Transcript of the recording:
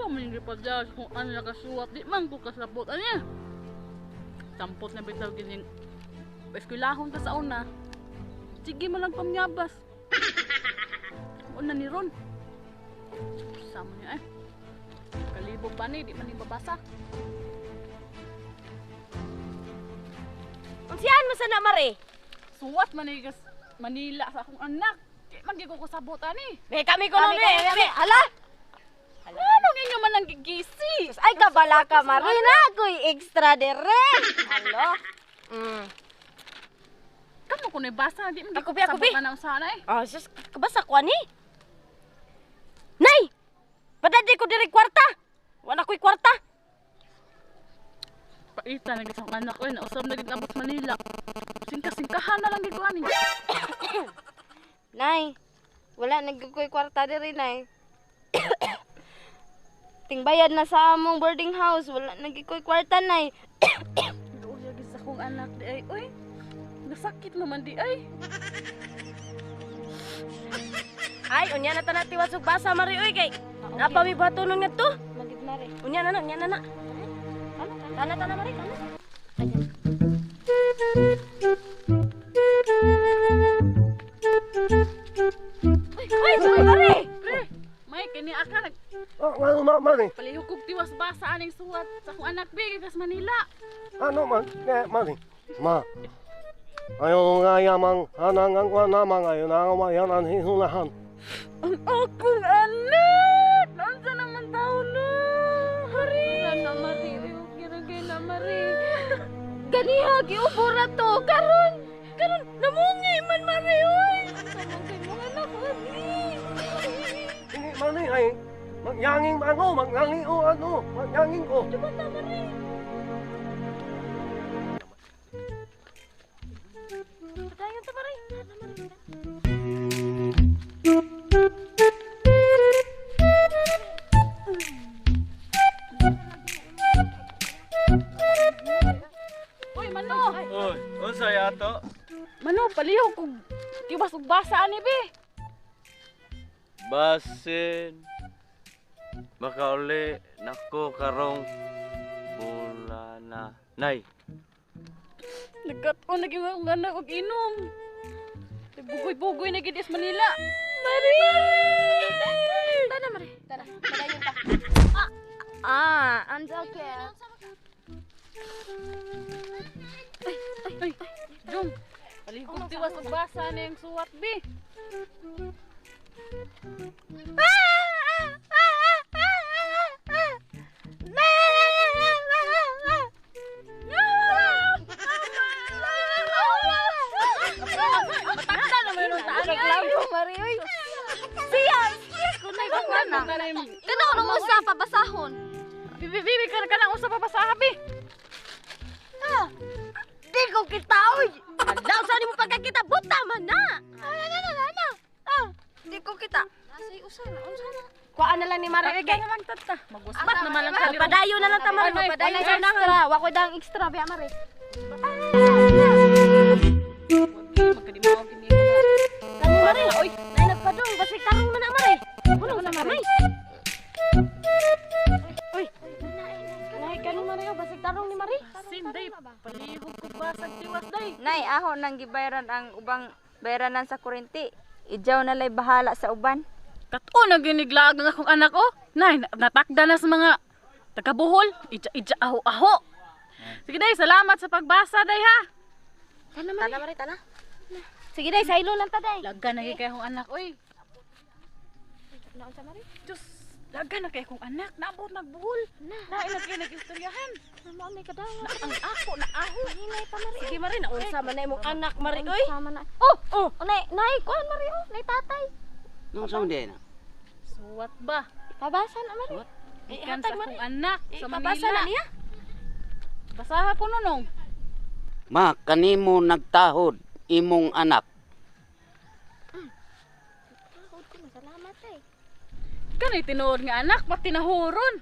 Unsa man yung gipadala kung ano nakasuwat, di man ko kasabot ani. Sampot na bitaw gining eskwelahon ta sa una. Sige man lang pamyabas. Una ni Ron. Sama niya eh. Kalibog pa ni, di man ni babasa. Unsiyaan mo sa na, Mare? Suwat man ni gas Manila sa akong anak. Di man gyud ko kasabot ani. Be, kami ko lang, be. Kami, hala! Ano inyo man ang gigisi? Ay, kabala ka, Mare. Na, ako'y extra dire. Alo? Kamo ko basa, di man gyud Ako, ko be, ako, kasabot be. ana unsa na eh. Ah, sus, kabasa ko ani. Nay! Padadi ko diri kwarta. Wala ko'y kwarta. Paita na gyud sa akong anak oy, nausab na gyud abot Manila. Singka-singkahan na lang gyud ko ani. Nay, wala na gyud ko'y kwarta diri, Nay. Tingbayad na sa among boarding house, wala na gyud ko'y kwarta, Nay. Duoy gyud sa akong anak di ay oy. Nasakit naman di ay. Ay, unya na ta na tiwas og basa, Mari, oy kay. Napa mi batunon ngadto? Magid, Mare. Unya na na, unya na na. Tana, tana, Mari, tana. Ay, ay, Mari! Pre, may kini aka nag Ah, ano ma mani? palihog kog tiwas basa aning suwat sa akong anak bi gikas Manila. Ano man? Eh, mani. Ma. Ayo nga yamang hanangang wa namang ayo na nga yan ang hinunahan. Ang akong anak! Naunsa naman taon na? Hari! Na, Mare. Okay ra kay na, Mare. Ganiha giubo ra to karon. Karon namungi man, Mare, oy. Unsa man kay mong anak, Mare? Ini mani ay magyanging ano, magyanging o ano, magyanging ko. Dumata, Mare. Padayon ta, Mare. Tara, Mare. Uy, Mano! Oy, unsa yato? Mano, palihog kog tiwas og basa ani bi. Basin. Makauli nako karong bulana. Nay, Nagkat-on na gyud akong anak og inom. Bugoy-bugoy na gyud is Manila. Mare! Tana, Mare. Tana. Padayon ta. Ah, ang sakit. Ay, Jong. Palihog kog tiwas og basa ani ang suwat bi. Matakda na man taan ay. Reklamo, Mare, oy. Siya, siya ko na Kana Kana ko nung usa pabasahon. Bibi, bibi, kana kana usa papasaha bi. Di ko kita, oy. Ala, saan mo pagkakita? Buta man na. Ana, Ah, di ko kita. Nasay usa na, unsa na? Kuhaan na lang ni Mare, oy, Takda kay. na lang tata. Magwasbat naman lang sa Padayon na lang ta, Mare. Ay, Padayon Wala sa unahan. extra, wa ko dang extra biya, Mare. Magkadimaw kini. Kani, Mare, oy. Nay nagpadong basig tarong man na, Mare. Hunong sa kamay. Oy. Nay kani, Mare, oh, basig tarong ni Mare. Sin day, palihog kog basag tiwas day. Nay, aho nang gibayaran ang ubang bayaranan sa kurinti. Ijaw na lay bahala sa uban. Kato na giniglaag ang akong anak oh. Nay, natakda na sa mga taga Bohol. Ija ija aho aho. Sige day, salamat sa pagbasa day ha. Tana, Mare. Tana, Mare, tana. Sige, day, sa ilo lang ta, day. Laga na gyud kay akong anak oy. Naunsa, Mare? Diyos, laga na kay akong anak. Naabot nagbuhol. Na, na kay nagistoryahan. Mao may kadawat. Na ang ako na aho. Hinay pa, Mare. Sige, Mare, naunsa man na imong anak, Mare, oy. Unsa man na? Oh, oh, nay, nay kuan, Mare, oh, nay tatay. Nung sa hindi na? Suwat ba? Pabasa na, Mare. Ikan sa Ihatag, Mare. akong anak sa Ipabasa na Manila. niya. Basaha ko nunong. Ma, kanimo nagtahod imong anak. Tahod ko, salamat eh. Kanay tinuod nga anak, pati nahuron.